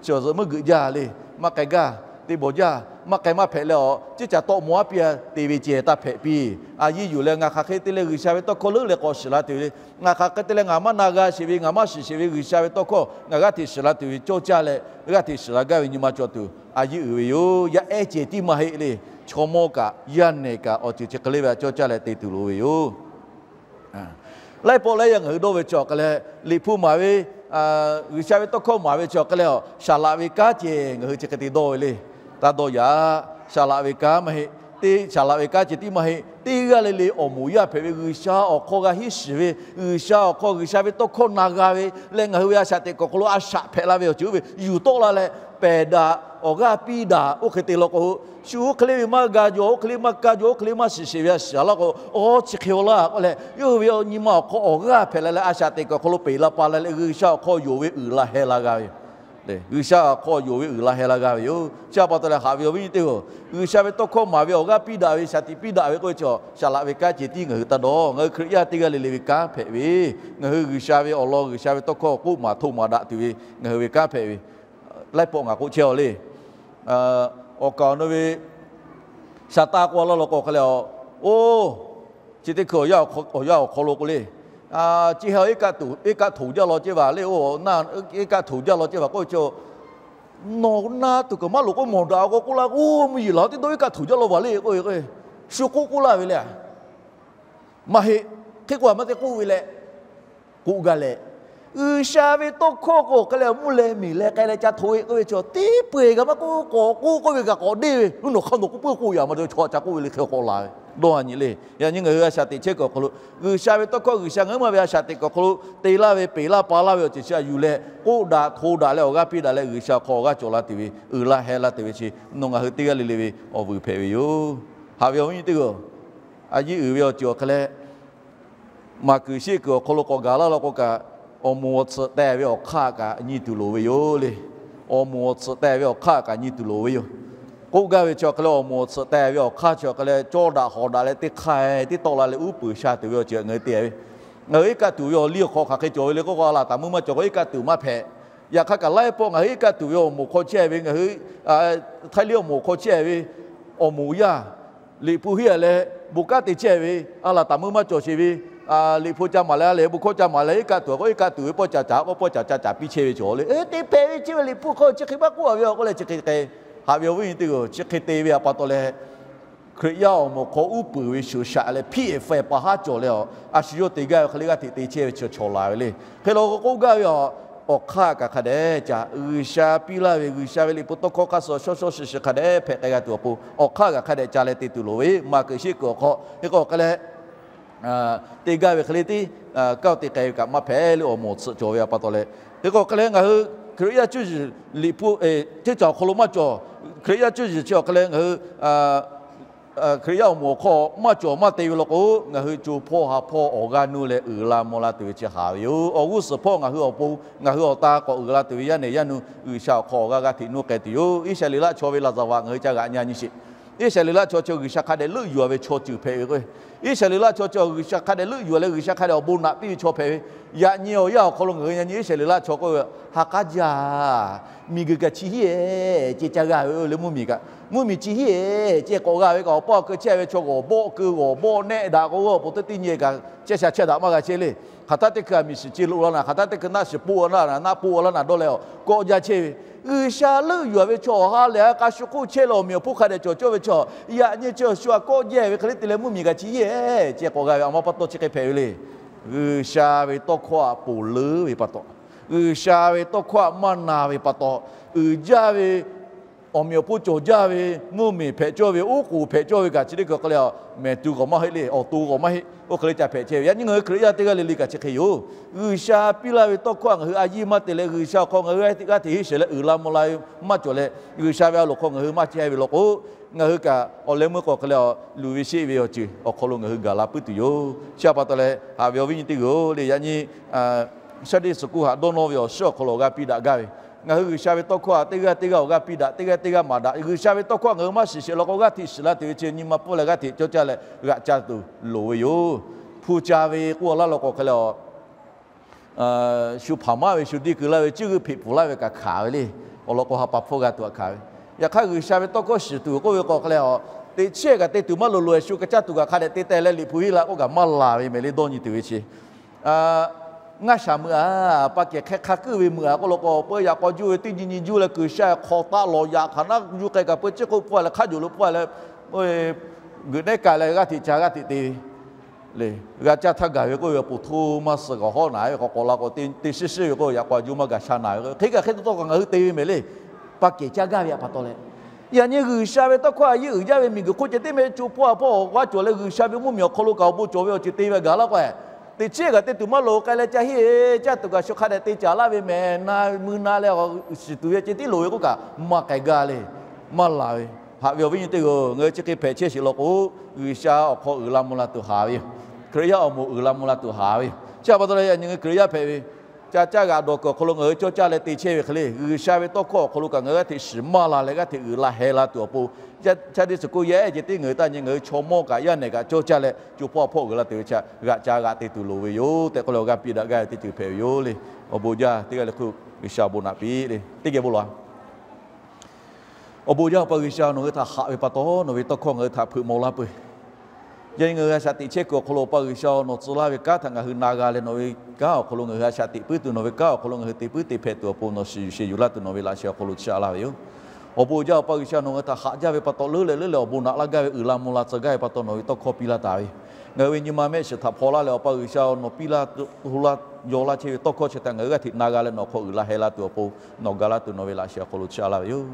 chi awˬ zuhꞈ meuˇ geuꞈ jaˇ le, maˇ k'ai gaˇ. te bawˬ jaˇ, maˇ k'ai maˇ hpehꞈ leh awˬ ciˉ caˬ tawˆ maw aˉ piˇ a te ve ceh taˇ hpehꞈ piˇ. A yiˇ yuˬ leh ngaˬ hk'aˬ hk'e te leh G'uiˬsha ve tawˇ hkawˇ leuˉ leh k'awꞈ shiˍ la tuˬ ve le. Ngaˬ hk'aˬ hk'e te leh ngaˬ maˇ na g'a sheˍ ve, ngaˬ maˇ shiˍ sheˍ ve G'uiˬsha ve tawˇ hkawˇ ngaˬ g'aˇ hteꞈ shiˍ la tuˬ ve cawˇ caˇ leh, g'aˇ hteꞈ shiˍ la gaˇ ve nyi ma cawˬ tuˬ a yiˇ uiˍ ve yoˬ. Yaˇ ehˉ ceh tiˉ maˇ heˆ le. Chaw mawˇ kaꞈ yaˇ nehˬ kaꞈ awˬ ceuˬ chi hk'e le ve a cawˇ caˇ leh te tuˬ loˍ ve yoˬ. Laiˉ pawˆ laiˉ yaˇ ngaˬ hui dawˇ ve chi awˬ hk'e leh, Liꞈ hpu maˍ ve, G'uiˬsha ve tawˇ hkawˇ maˍ ve chi awˬ hk'e leh, shaˍ laꞈ ve kanˉ ceh ngaˬ hui chi hk'e te dawˇ ve le. Taˇ dawˇ yaꞈ. Shaˍ laꞈ ve kanˉ maˇ heˆ. Teˇ shaˍ laꞈ ve kanˉ ceh tiˉ maˇ heˆ. Teˇ g'aˇ le le awˬ moˍ yaˇ hpehꞈ ve G'uiˬsha awˬ hk'aw g'a hiˉ shiˍ ve, G'uiˬsha awˬ hk'aw G'uiˬsha ve tawˇ hkawˇ na g'a ve leh ngaˬ hui ve a shaꞈ teꞈ kuiˬ awˬ hk'aw lo a shaꞈ hpehꞈ la ve awˬ ceuˬ oˇ ve yuˬ tawˆ la leh, pehˬ daꞈ awˬ g'aˇ piˇ daꞈ oˇ hk'e te law k'o, shu oˇ hk'e le ve maˇ ga jaw, oˇ hk'e le maˇ kaˇ jaw, oˇ hk'e le maˇ shiˍ sheˍ ve a shiˍ laˇ k'o, awˬ chi hk'e-o laˇ k'oˆ leh, yawˇ hui ve nyi ma awˬ hk'aw awˬ g'aˇ hpehꞈ la leh a shaꞈ teꞈ kuiˬ awˬ hk'aw lo peˬ la pa la leh G'uiˬsha awˬ hk'aw yonˍ ve uiˍ la heh la g'a ve yoˬ. G'uiˬsha awˬ hk'aw yonˍ ve uiˍ la heh la g'a ve yoˬ. Chi a pa taw leh haꞈ ve awˬ viˉ nyi teˇ hpaˍ-oˬ, G'uiˬsha ve tawˇ hkawˇ maˍ ve awˬ g'aˇ piˇ daꞈ ve, shaˍ tiꞈ piˇ daꞈ ve k'oˆ ve chi shaˍ laꞈ ve kanˉ ceh tiˉ ngaˬ hui taˇ dawˇ. Ngaˬ hui Hkriꞈ yaˇ teˇ g'aˇ le le ve kanˉ hpehꞈ ve, ngaˬ hui G'uiˬsha ve awˬ lawn G'uiˬsha ve tawˇ hkawˇ k'oˆ maˍ hto maˍ daꞈ tuˬ ve ngaˬ hui ve kanˉ hpehꞈ ve, laiˉ pawˆ ngaˬ k'oˆ chehˇ-aw le. Awˬ kaˍ awˬ nu ve Saˍtanˍ k'oˆ laˇ law k'o hk'e leh, oˇ, chi teˇ hkui awˬ yanˇ awˬ hk'aw lo k'o le, chi hk'e iˉ kaˆ htoꞈ jaˇ law ceh vaˬ le, oˇ, iˉ kaˆ htoꞈ jaˇ law ceh vaˬ k'oˆ ve chi, nawˬ na tuˬ kaꞈ maˇ loˍ k'o mawˬ daꞈ k'o k'oˆ laˇ k'o, mvuhˇ yeˬ laˬ teˇ dawˇ iˉ kaˆ htoꞈ jaˇ law vaˬ le k'oˆ ve, shu k'oˆ k'oˆ laˇ ve le. Maˇ heˆ. Hk'e k'o a maˇ te k'oˆ ve leh, k'oˆ gaˇ leh, G'uiˬsha ve tawˇ hkawˇ k'o hk'e leh mvuhˇ leh miˬ leh k'ai leh ca htoꞈ ve k'oˆ ve chi teˇ peu-eˬ kaꞈ maˇ k'oˆ, k'awꞈ k'oˆ k'oˆ ve kaꞈ k'awꞈ deˇ ve, uˉ nawˬ hk'aˇ nawˬ k'oˆ puiˉ k'oˆ yaꞈ ma te chaw ca k'oˆ ve le hk'e k'awꞈ la ve dawˇ a nyi le. Yaꞈ nyi ngaˬ hui a shaꞈ teꞈ chehˇ kuiˬ awˬ hk'aw lo, G'uiˬsha ve tawˇ hkawˇ G'uiˬsha ngaˬ hui maˇ ve a shaꞈ teꞈ kuiˬ awˬ hk'aw lo te laˇ ve peˬ laˇ pa laˇ ve awˬ ceuˬ chi a yuˬ leh k'oˆ daꞈ hto daꞈ leh awˬ g'aˇ piˇ daꞈ leh G'uiˬsha awˬ hk'aw awˬ g'aˇ cawˬ la tuˬ ve, uiˍ la heh la tuˬ ve chi, nawˬ ngaˬ hui teˇ g'aˇ le le ve awˬ vuiˬ hpehꞈ ve yoˬ. Haꞈ ve awˬ viˉ nyi teˇ hpaˍ-oˬ, a yiˇ uiˍ ve awˬ ceuˬ awˬ hk'e leh, maˍ kuiˬ sheˆ kuiˬ awˬ hk'aw lo k'awꞈ gaˬ laˇ law k'o kaꞈ, awˬ moˍ awˬ tsuhꞈ teh ve awˬ hk'aˇ kaꞈ nyi tuˬ loˍ ve yoˬ le. Awˬ moˍ awˬ tsuhꞈ teh ve awˬ hk'aˇ kaꞈ nyi tuˬ loˍ ve yoˬ. K'oˆ gaˇ ve chi awˬ hk'e leh awˬ moˍ awˬ tsuhꞈ teh ve awˬ hk'aˇ chi awˬ hk'e leh cawˇ daꞈ hawˍ daꞈ leh teˇ hk'aˇ tiˉ tawˆ la leh uˉ peunˍ sha tuˬ ve awˬ ceuˬ ngaˬ hui te ve. Ngaˬ hui iˉ kaˆ tuˬ ve awˬ liˇ awˬ hk'aw hk'aˬ hk'e cawˬ ve le k'oˆ k'o, a laˬ taˍ meuˇ maˇ cawˬ k'o iˉ kaˆ tuˬ maˇ hpehꞈ. Yaꞈ hk'aˇ kaꞈ laiˉ pawˆ ngaˬ hui iˉ kaˆ tuˬ ve awˬ moˍ hk'aw chehˇ ve ngaˬ hui Htaiˇ liˇ awˬ moˍ hk'aw chehˇ ve awˬ moˍ yaˇ, Liꞈ hpu hiˉ a leh bon kanˉ te chehˇ ve, a laˬ taˍ meuˇ maˇ cawˬ sheˍ ve, Liꞈ hpu ca maˍ leh a lehˬ bon hkawˇ ca maˍ leh iˉ kaˆ tuˬ k'o iˉ kaˆ tuˬ ve pawˆ ca caꞈ k'o pawˆ ca ca caꞈ piˇ chehˇ ve cawˬ le. Te hpehꞈ ve chi ve Liꞈ hpu hk'aw chi hk'e maˇ k'oˆ a ve awˬ k'oˆ leh chi hk'e k'ai, haꞈ ve awˬ viˉ nyi teˇ hpaˍ-oˬ, chi hk'e te ve a pa taw leh, Hkriꞈ yaˇ awˬ moˍ hk'aw uˉ peunˍ ve shuˍ shaꞈ leh hpiˇ ehˍ faiˍ pa haˉ cawˬ leh a, a shu yawˇ te gaˇ ve hk'e le g'aˇ hteꞈ te chehˇ ve chi cawˬ la ve le. Hk'e la k'o k'oˆ gaˇ ve a, awˬ hk'aˇ kaꞈ hk'a dehꞈ ca G'uiˬsha piˇ laˇ ve G'uiˬsha ve Liꞈ hpu tawˇ hkawˇ hk'a suh shaw shaw shiˍ shiˍ hk'a dehꞈ hpehꞈ k'ai g'a tuˬ awˬ pon, awˬ hk'aˇ kaꞈ hk'a dehꞈ ca leh te tuˬ loˍ ve maˍ kuiˬ sheˆ kuiˬ awˬ hk'aw, hk'e k'o hk'e leh te gaˇ ve hk'e le tiˉ, kaˇ te k'ai ve kaꞈ maˇ hpehꞈ le awˬ moˍ awˬ tsuhꞈ cawˬ ve a pa taw leh, hk'e k'o hk'e leh ngaˬ hui Hkriꞈ yaˇ cuˇ yiˍ Liꞈ hpu teˇ caˬ awˬ hk'aw lo maˇ cawˬ. Hkriꞈ yaˇ cuˇ yiˍ chi awˬ hk'e leh ngaˬ hui Hkriꞈ yaˇ awˬ moˍ awˬ hk'aw maˇ cawˬ maˇ te ve law k'o, ngaˬ hui co hpawˇ ha hpawˇ awˬ g'aˇ nuˇ leh uiˍ la maw la tuˬ ve chi haˍ ve yoˬ. Awˬ g'uˇ suhˍ hpawˇ ngaˬ hui awˬ pon ngaˬ hui awˬ ta k'awꞈ uiˍ la tuˬ ve yaˇ nehˬ yaˇ nu G'uiˬsha awˬ hk'aw awˬ g'aˇ g'aˇ hteꞈ nuˇ k'ai tuˬ yoˬ. Iˉsaˍreˍlaˆ chaw ve laˍzaˍvaꞈ ngaˬ hui ca g'aꞈ nyi nyi sheˍ. Iˉsaˍreˍlaˆ chaw chi G'uiˬsha hk'a dehꞈ leuˆ yuˬ-a ve chaw ceuˬ hpehꞈ ve k'o, Iˉsaˍreˍlaˆ chaw chi G'uiˬsha hk'a dehꞈ leuˆ yuˬ-a leh G'uiˬsha hk'a dehꞈ awˬ bon naꞈ piˇ ve chaw hpehꞈ ve. Yaꞈ nyi awˬ yanˇ awˬ hk'aw lo ngaˬ hui nyi nyi Iˉsaˍreˍlaˆ chaw k'oˆ ve, ha k'aˉ jaˇ, miˬguiˬ kaꞈ chi hiˉ-ehˍ ceh ca g'a ve le mvuhˇmiˬ kaꞈ. Mvuhˇmiˬ chi hiˉ-ehˍ ceh k'awꞈ g'a ve kaꞈ awˬ paˇ awˬ keu chehˇ ve chaw g'awˬ bawˆ keu g'awˬ bawˆ nehˆ daꞈ k'o awˬ pon teˇ tiˉ nyi kaꞈ chehˇ sha chehˇ daꞈ maˇ g'a chehˇ le. Hk'aˬ htaˇ teˇ hkui a miˬ shiˍ ce loꞈ la naˍ, hk'aˬ htaˇ teˇ hkui naˆ shiˍ poˆ la naˆ, naˆ poˆ la naˆ dawˇ leh awˬ kawˆ jaˇ chehˇ ve. G'uiˬsha leuˆ yuˬ-a ve chaw awˬ ha lehˬ a k'a shu hk'oˆ chehˇ leh awˬ meꞈ awˬ hponˇ hk'a dehꞈ cawˬ cawˇ ve chaw, yaꞈ nyi chi awˬ shu a kawˆ jaˇ ve hk'e le te leh mvuhˇmiˬ kaꞈ chi hiˉ-ehˍ ceh k'awꞈ g'a ve a ma pa taw chi hk'e hpehꞈ ve le. G'uiˬsha ve tawˇ hkawˇ htaꞈ ponˬ leuˉ ve pa taw, G'uiˬsha ve tawˇ hkawˇ htaꞈ maˇ na ve pa taw, uiˍ jaˇ ve awˬ meꞈ awˬ hponˇ cawˬ jaˇ ve mvuhˇmiˬ hpehꞈ cawˇ ve oˉ k'oˍ hpehꞈ cawˇ ve kaꞈ chi teˇ hkui k'o leh a, mehˍ tu k'awꞈ maˇ heˆ le, awˬ to k'awꞈ maˇ heˆ, oˇ hk'e le ca hpehꞈ chehˇ ve. Yaꞈ nyi ngaˬ hui Hkriꞈ yaˇ teˇ g'aˇ le le kaꞈ chi hk'e yoˬ. G'uiˬsha piˇ laˇ ve tawˇ hkawˇ htaꞈ ngaˬ hui a yiˇ maˇ te leh G'uiˬsha awˬ hk'aw ngaˬ hui g'aˇ hteꞈ henˇ sheˍ leh uiˍ la mvuh la ve maˇ cawˬ leh, G'uiˬsha ve a loˍ hk'aw ngaˬ hui maˇ chehˇ ve law k'o, ngaˬ hui kaꞈ awˬ leh meuˇ k'o hk'e leh a, luˬ ve sheˆ ve awˬ ceuˬ awˬ hk'aw lo ngaˬ hui gaˬ la puiˉ tuˬ yoˬ. Chi a pa taw leh haꞈ ve awˬ viˉ nyi teˇ g'aˇ-oˬ le, yaꞈ nyi Sunday school htaꞈ dawˇ nawˇ ve awˬ shinˉ awˬ hk'aw lo awˬ g'aˇ piˇ daꞈ gaˇ ve, ngaˬ hui G'uiˬsha ve tawˇ hkawˇ htaꞈ teˇ g'aˇ teˇ g'aˇ awˬ g'aˇ piˇ daꞈ, teˇ g'aˇ teˇ g'aˇ maˍ daꞈ. G'uiˬsha ve tawˇ hkawˇ htaꞈ ngaˬ hui maˇ shiˍ sheˍ law k'o, g'aˇ hteꞈ shiˍ la tuˬ ve chi nyi ma pfuhˇ leh g'aˇ hteꞈ cawˇ caˇ leh g'aꞈ ca tuˬ loˍ ve yoˬ. Hpu ca ve k'oˆ laˇ law k'o hk'e leh a, shu hpaˍ maˇ ve shu deˇ keu laˇ ve, cuˇ g'euˆ hpeꞈ pfuhˍ laˇ ve kaꞈ hkanˍ ve le. Awˬ lawn k'o, ha pa hpfuhˇ g'a tuˬ htaꞈ hkanˍ ve. Yaꞈ hk'aˇ G'uiˬsha ve tawˇ hkawˇ shiˍ tuˬ k'oˆ ve k'o hk'a leh a, teꞈ chiˉ kaꞈ te tuˬ maˇ loˍ loꞈ-e shu ka caˇ tuˬ kaꞈ hk'a dehꞈ te teh leh Liꞈ hpu hiˉ la k'oˆ kaꞈ maˇ laˬ ve mehˍ le, dawˇ nyi tuˬ ve chi. Ngaˇ shaˍ meuꞈ a, pa kehˬ hk'e hk'a kuiˉ ve meuꞈ a k'oˆ lo k'o, peu yaꞈ k'aw juˇ ve teˇ nyi nyi juˇ leh kuiˬ sha hk'aw taˆ lawˬ yaꞈ hk'aˬ naˆ juˇ k'ai kaꞈ peu ciˉ k'oˆ pfuhˇ leh hk'a joˬ lo pfuhˇ leh, g'uiˬ neˉ ka leh g'aˇ hteꞈ ca g'aˇ hteꞈ te ve le. G'a caˇ htaˇ gaˬ ve k'oˆ ve awˬ pon hto maˇ suh kaꞈ hawˉ naˍ ve k'awꞈ k'awꞈ la k'o, te shiˉ shiˉ ve k'oˆ ve yaꞈ k'aw juˇ maˇ gaˬ sha naˍ ve hk'e kaꞈ hk'e taw taw kaꞈ ngaˬ hui te ve mehˍ le. Pa kehˬ caˇ gaˇ ve a pa taw leh, yaꞈ nyi G'uiˬsha ve tawˇ hkawˇ a yeˇ uiˍ jaˇ ve miˬguiˬ hk'oˆ ceh teˇ meh co hpawˇ a hpawˇ g'aˇ cawˬ leh G'uiˬsha ve mvuhˇmiˬ awˬ hk'aw lo kaꞈ awˬ bon cawˬ ve awˬ ceuˬ te ve gaˬ laˇ k'o, teꞈ chiˉ kaꞈ te tuˬ maˇ loˍ k'ai leh ca hiˉ caˇ tuˬ kaꞈ shu hk'a dehꞈ te caˍ laˇ ve mehˍ, na mui na leh shiˍ tuˬ ve ceh tiˉ loˍ ve k'oˆ kaꞈ maˇ k'ai gaˇ le. Maˇ laˬ ve. Haꞈ ve awˬ viˉ nyi teˇ g'aˇ, ngaˬ hui chi hk'e hpehꞈ chehˇ sheˍ law k'o, G'uiˬsha awˬ hk'aw uiˍ la mvuh la tuˬ haˍ ve yoˬ. Hkriꞈ yaˇ awˬ moˍ uiˍ la mvuh la tuˬ haˍ ve yoˬ. Chi a pa taw leh yaꞈ nyi ngaˬ hui Hkriꞈ yaˇ hpehꞈ ve, ca caˇ g'aꞈ dawˬ kuiˬ awˬ hk'aw lo ngaˬ hui cawˇ caˇ leh te chehˇ ve hk'e le, G'uiˬsha ve tawˇ hkawˇ awˬ hk'aw lo kaꞈ ngaˬ hui g'aˇ hteꞈ shiˍ maˇ la leh g'aˇ hteꞈ uiˍ la heh la tuˬ awˬ pon, chaˇ teˇ suhˍ k'oˆ yaˇ ehˉ ceh tiˉ ngaˬ hui taˇ nyi ngaˬ hui chaw mawˇ kaꞈ yaˇ nehˬ kaꞈ cawˇ caˇ leh co hpawˇ a hpawˇ uiˍ la tuˬ ve chi g'aꞈ ca g'aꞈ te tuˬ loˍ ve yoˬ tehꞈ k'oˆ leh awˬ g'aˇ piˇ daꞈ gaˇ ve teˇ ceuˬ hpehꞈ ve yoˬ le. Awˬ bon jaˇ teˇ g'aˇ le hk'oˆ G'uiˬsha awˬ bon naꞈ piˇ le. Teˇ geh bon lawˬ a. Awˬ bon jaˇ Awˬ pa G'uiˬsha, nawˬ hui htaꞈ haꞈ ve pa taw nawˬ ve tawˇ hkawˇ ngaˬ hui htaꞈ hpeuꞈ mawˬ laˇ peuˬ. Yaꞈ nyi ngaˬ hui a shaꞈ teꞈ chehˇ kuiˬ awˬ hk'aw lo Awˬ pa G'uiˬsha, nawˬ tcuh laˇ ve kanˉ htaꞈ ngaˬ hui na g'a leh nawˬ ve kanˉ awˬ hk'aw lo ngaˬ hui a shaꞈ teꞈ puiˉ tuˬ, nawˬ ve kanˉ awˬ hk'aw lo ngaˬ hui te puiˉ te hpehꞈ tuˬ awˬ pon nawˬ shiˍ yuˬ sheh yuˬ laˇ tuˬ nawˬ ve laꞈ sheh awˬ hk'aw lo chiˇ aꞈ laˇ ve yoˬ. Awˬ bon jaˇ Awˬ pa G'uiˬsha, nawˬ ngaˬ hui htaꞈ haꞈ jaˇ ve pa taw leuˉ leh leuˉ leh awˬ bon naꞈ laˇ gaˇ ve uiˍ la mvuh la tcuh gaˇ ve pa taw nawˬ ve tawˇ hkawˇ piˇ laˇ taˍ ve, ngaˬ hui ve nyi ma mehˆ shiˍ htaꞈ hpaw laˇ leh Awˬ pa G'uiˬsha, nawˬ piˇ laˇ, hto laˇ, yaw laˇ chehˇ ve tawˇ hkawˇ chi htaꞈ ngaˬ hui g'aˇ hteꞈ na g'a leh nawˬ hk'aw uiˍ la heh la tuˬ awˬ pon nawˬ ga laˇ tuˬ nawˬ ve laꞈ sheh awˬ hk'aw lo chiˇ aꞈ laˇ ve yoˬ.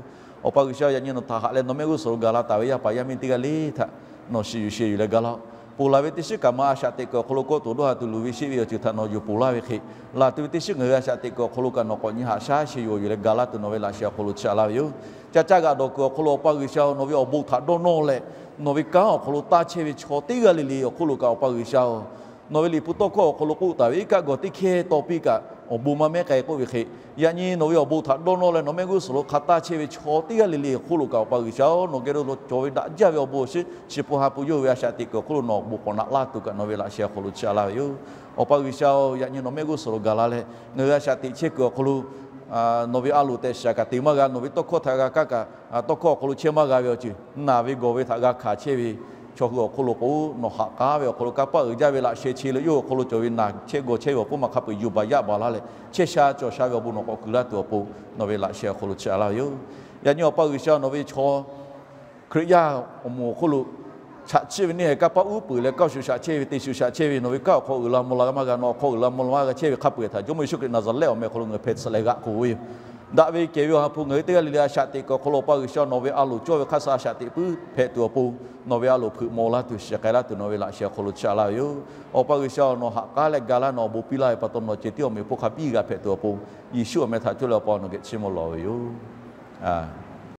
Awˬ pa G'uiˬsha, yaꞈ nyi nawˬ htaꞈ haꞈ leh nawˬ mehˆ g'uˇ suhˍ lo gaˬ la taˍ ve yaˇ paˍ yaˇ miˇ teˇ g'aˇ le htaꞈ nawˬ shiˍ yuˬ sheh yuˬ leh ga laˇ-oˆ. Ponˬ laˬ ve teˇ shiˉ kaꞈ ma a shaꞈ teꞈ kuiˬ awˬ hk'aw lo kawˆ tuˬ dawˇ ha tuˬ luˬ ve sheˆ ve awˬ ceuˬ htaꞈ nawˬ yuˬ ponˬ laˇ ve hk'e, laˬ tuˬ ve teˇ shiˉ ngaˬ hui a shaꞈ teꞈ kuiˬ awˬ hk'aw lo kaꞈ nawˬ k'awꞈ nyi haꞈ shaˉ sheh yuˬ awˬ yuˬ leh ga laˇ tuˬ nawˬ ve laꞈ sheh awˬ hk'aw lo chiˇ aꞈ laˇ ve yoˬ. Ca caˇ g'aꞈ dawˬ kuiˬ awˬ hk'aw lo Awˬ pa G'uiˬsha, nawˬ ve awˬ bon htaꞈ dawˇ nawˇ leh nawˬ ve kanˉ awˬ hk'aw lo taˇ chehˇ ve chaw teˇ g'aˇ le le awˬ hk'oˆ lo kaꞈ Awˬ pa G'uiˬsha, nawˬ ve Liꞈ hpu tawˇ hkawˇ awˬ hk'aw lo k'oˆ taˍ ve iˉ kaˆ gawˬ teˇ hkehˇ taw piˇ kaꞈ awˬ bon maˇ mehˉ k'ai k'oˆ ve hk'e, yaꞈ nyi nawˬ ve awˬ bon htaꞈ dawˇ nawˇ leh nawˬ mehˆ g'uˇ suhˍ lo hk'a taˇ chehˇ ve chaw teˇ g'aˇ le le awˬ hk'oˆ lo kaꞈ Awˬ pa G'uiˬsha, nawˬ geh lo cawˬ ve daꞈ jaˇ ve awˬ bon awˬ shinˉ chi hpu ha hpu yawˇ hui ve a shaꞈ teꞈ kuiˬ awˬ hk'oˆ lo nawˬ awˬ bon k'awꞈ naꞈ laˇ tuˬ kaꞈ nawˬ ve laꞈ sheh awˬ hk'aw lo chiˇ aꞈ laˇ ve yoˬ. Awˬ pa G'uiˬsha-oˬ, yaꞈ nyi nawˬ mehˆ g'uˇ suhˍ lo gaˬ la leh ngaˬ hui a shaꞈ teꞈ chehˇ kuiˬ awˬ hk'aw lo nawˬ ve a loˍ tehꞈ shiˍ kaꞈ te maˇ g'a, nawˬ ve tawˇ hkawˇ htaꞈ g'a kaˇ kaꞈ tawˇ hkawˇ awˬ hk'aw lo chehˇ maˇ g'a ve awˬ ceuˬ, naˬ ve gawˬ ve htaꞈ g'a hkanˍ chehˇ ve chaw hui awˬ hk'oˆ lo k'o, nawˬ haꞈ k'aˉ ve awˬ hk'aw lo kanˇ paˆ uiˍ jaˇ ve laꞈ sheh chi leh yawˇ hui awˬ hk'aw lo cawˬ ve naˬ chehˇ gawˬ chehˇ ve awˬ pon maˇ hk'a peu-eˬ yuˬ baˬ yaˇ baˬ laˇ leh chehˇ sha cawˬ sha ve awˬ bon nawˬ k'awꞈ kuiˬ laˇ tuˬ awˬ pon nawˬ ve laꞈ sheh awˬ hk'aw lo chiˇ aꞈ laˇ ve yoˬ. Yaꞈ nyi Awˬ pa G'uiˬsha, nawˬ ve chaw Hkriꞈ yaˇ awˬ moˍ awˬ hk'oˆ lo chaꞈ chiˆ ve neˇ haiˬ kanˇ paˆ uˉ peunˍ leh kaˇ shuˍ shaꞈ chehˇ ve, te shuˍ shaꞈ chehˇ ve, nawˬ ve kanˉ awˬ hk'aw uiˍ la mvuh la maˇ g'a, nawˬ awˬ hk'aw uiˍ la mvuh la maˇ g'a chehˇ ve hk'a peu-eˬ htaꞈ Jawˇmawˇ Yeˍsuˆ Hkriꞈ Naˍzaˍrehˆ awˬ meh awˬ hk'aw lo ngaˬ hui hpeh tsuhꞈ leh g'aꞈ k'oˬ ve yoˬ. Daꞈ ve kehˬ ve awˬ ha hpu ngaˬ hui teˇ g'aˇ le le a shaꞈ teꞈ kuiˬ awˬ hk'aw lo Awˬ pa G'uiˬsha, nawˬ ve a loˍ cawˇ ve hk'aˇ suh a shaꞈ teꞈ puiˉ hpehꞈ tuˬ awˬ pon nawˬ ve a loˍ hpeuꞈ maw laˇ tuˬ shiˍ k'ai laˇ tuˬ nawˬ ve laꞈ sheh awˬ hk'aw lo chiˇ aꞈ laˇ ve yoˬ. Awˬ pa G'uiˬsha, nawˬ haꞈ k'aˉ leh ga laˇ, nawˬ awˬ bon piˇ laˇ ve pa taw nawˬ ceh tiˉ awˬ meꞈ awˬ hponˇ hk'a biˇ g'a hpehꞈ tuˬ awˬ pon Yeˍsuˆ awˬ meh htaꞈ cawˇ leh Awˬ pa nawˬ geh chiˇ mvuh lawˬ ve yoˬ.